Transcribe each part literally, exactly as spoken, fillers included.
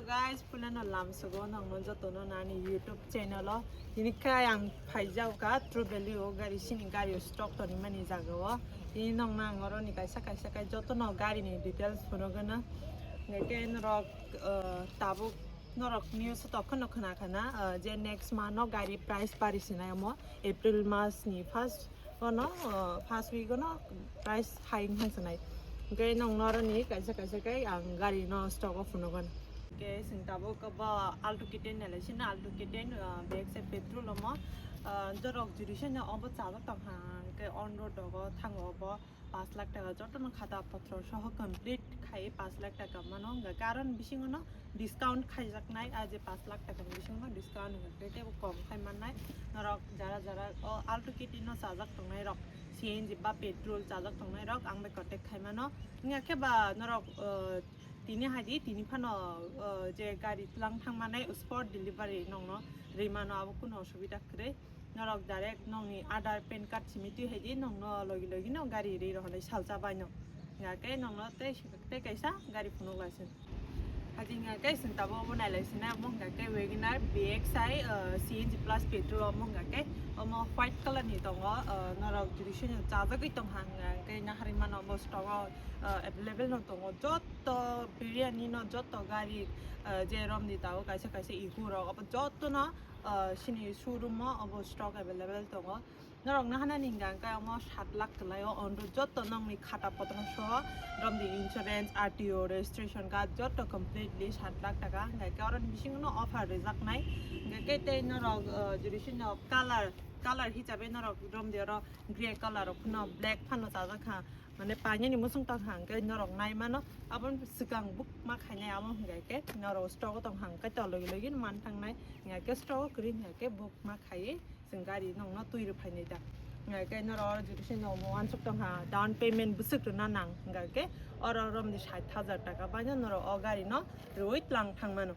Guys, pulano lamsogo nongno jotono nani YouTube channel o. Tini khe ang phaijao ka True Value o gari sini gari o stock toni mani jaga o. Tini nongno ang oro ni kaisa kaisa kai jotono gari ni details phunugana. Nge ke norok, eh, tabuk norok news o tokhono khna khna, eh, je next month o gari price bari sinai omo April mas ni first ono, uh, first week ono price high wngkha sanai. Hingke nong noroni kaisa kaisa khe ang gari no stock o phunukgo. Hingke chwng tabuk bo Alto K ten nai lai sino, Alto K ten, uh, B X I petrol omo, uh, jorok juri sino obo chajak tong kha, hingke on road o thango obo. Pash lakh taka jotono khata potro soho complete khai pash lakh taka mano, hingke karon bisingo no discount khaijaknai, a je pash lakh taka ni bisingo no discount hingke tebo kom khai mannai. Norok jara jara o Alto K ten no chajak tongnai rok, C N G ba petrol chajak tongnai rok ang bai contact khai mano. Wngya khe ba norok, uh, tini hai di, tini phano, uh, je gari tlang thang manai spot delivery nongno rwi mano, abo kunu osubida kwrwi. Norok direct nongni Aadhaar, pan card simi twi hai di, nongno logi logi no gari ri rohornai salsa bai no. Hingke nongno tei, tei kaisa gari phunuk lai sin. Hadi hingke chwng tabuk obo nai lai sinai, omo hingke Wagon R B X I, uh, C N G plus petrol omo hingke omo white color ni tongo, uh, norok judi sini chajagwi tong kha hingke nahari mano omo stock o, uh, available no tongo, jotto biryani no, jotto gari, uh, je romni tabuk kaisa kaisa ihu rok obo jotto no, uh, sini showroom o obo stock available tongo. Norok no hanani hingka hingke omo sat lakh kwlai o, ondo jotto nongni khata potro soho, romni insurance, R T O, registration card jotto completely sat lakh taka, hingke oroni bisingo no offer rijaknai. Hingke tei norok, uh, judi sino color, color hisabe norok romni oro grey color rok phano black phano chajak kha. Mane painani muchung tang kha hingke norok nai mano, aboni swkang book ma khainai amo hingke norok stock o tong kha hingke tong logi logi man tangnai, hingke stock o kwrwi hingke book ma khaiwi chwng gari nongno twi rw phainai da. Hingke norok oro jodi se nongmo uansuk tong kha, down payment bwswk rwna nang hingke oro romni sait hajar taka baino norok o gari no rwi tlang thang mano.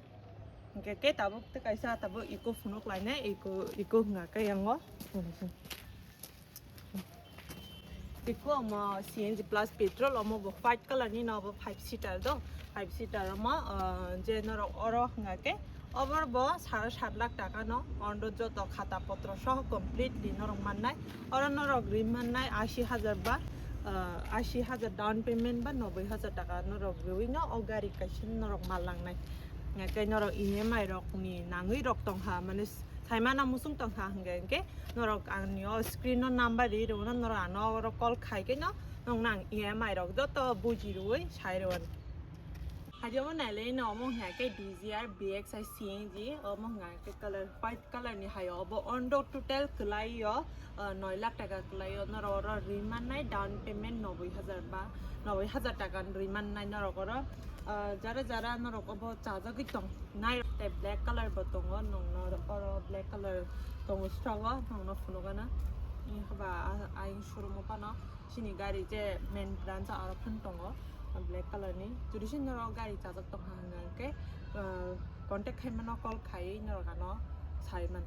Hingke tabuk tei kaisa tabuk Eeco phunuk lainai, Eeco, Eeco hingka khe yango. Tiko omo C N G plus petrol, omo bo white color ni no, obo five seater do, five seater omo, ah, je norok oro hingka khe, obo bo sare sat lakh taka no, ondo joto khata potro soho completely norok mannai, oro norok ri mannai ashi hajar ba, ah, ashi hajar down payment ba noboi hajar taka norok riwi no o gari kaisa norok mal langnai, hingka khe norok E M I rok ni nangwi rok tong kha, mane Saimano muchung tong kha hingke, hingke norok ani o screen o number ri rwno, norok ano oro call khai khe no, nong nang E M I rok joto buji rwui sai rwani. Hadi omo nailai no omo hingya khe D Z R B X I C N G, omo hingya khe color white color ni hai o, obo ondo total kwlai o, ah, noi lakh taka kwlai o, norok oro ri mannai down payment noboi hajar ba, noboi hajar taka ri mannai norok oro, ah, jara jara norok obo chajagwi tong. Nai tei black color bo tongo, nongno oro black color tongo stock o, nongno phunukgana. Ni hwnba a-, ayang showroom o phano chini gari je main branch o aro phano tongo black color ni. Jodi se norok gari chajak tongkha hwnka hwnkhe, ah, contact khai mano, call khai norok ano sai man.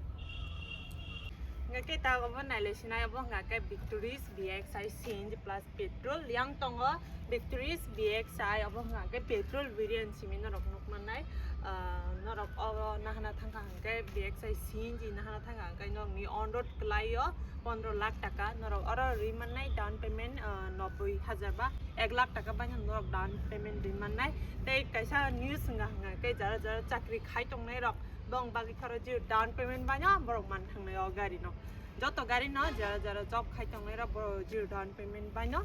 Hwnka khe ta obo nailai sinai obo hwnka khe Victoris B X I C N G plus petrol yang tongo, Victoris B X I obo hwnka khe petrol variant simi norok nuk mannai. Ah, norok obo nahana thangkha hwnkhe B X I C N G nahana thangkha hwnkhe norokni on road kwlaio pondro lakh taka, norok oro ri mannai down payment, ah, noboi hajar ba ek lakh taka baino norok down payment ri mannai. Tei kaisa news wngkha hwnka khe jara jara chakri khai tongnai rok bong bagwi khoro zero down payment baino borok man thangnai o gari no. Joto gari no jara jara job khai tongnai rok bo zero down payment baino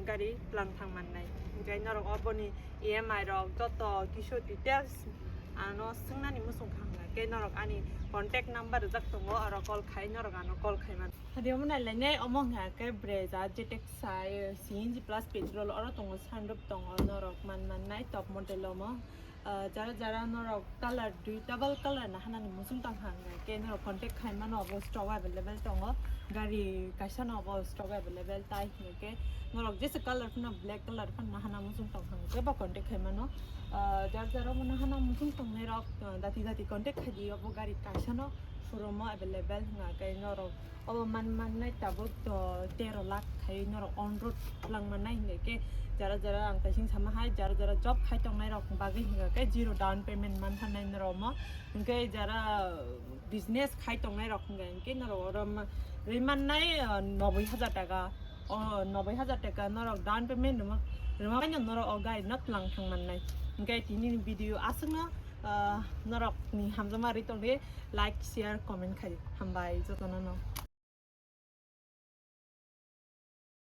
gari tlang thang mannai. Hingke norok oboni E M I rok joto kisu details ano swngnani muchung kha hwnka khe norok ani contact number rijak tongo, oro call khai norok ano call khai man. Hadi omo nai lainai omo hwnka khe Brezza Z X I C N G plus petrol oro tongo, sunroof tongo, norok man mannai top model omo. Ah, jara jara norok color dui double color na hanani muchung tang hang khe norok contact khai mano, obo stock available tongo, gari kaisa no obo stock available tai hingke norok jesa color phano black color phano na hana muchung tang hang khe ba contact khai mano. Jar jar omo no hana muchung tongnai rok dati dati contact khai di, obo gari kaisa no showroom o available hwnga khe norok obo man mannai tabuk tero lakh khai norok on road lang mannai hwnga khe jara jara ang kaising sama hai jara jara job khai tongnai rok bagwi hwnga khe zero down payment man thanai norok omo hwnkhe jara business khai tongnai rok hwnga khe norok oro rwi mannai noboi hajar taka. O noboi hajar taka norok down payment rwma rwma norok o gari no tlang thang mannai. Hwnkhe tini video aswkno norok ni hamjakma rwi tongdi, like share comment khai hambai jotono no.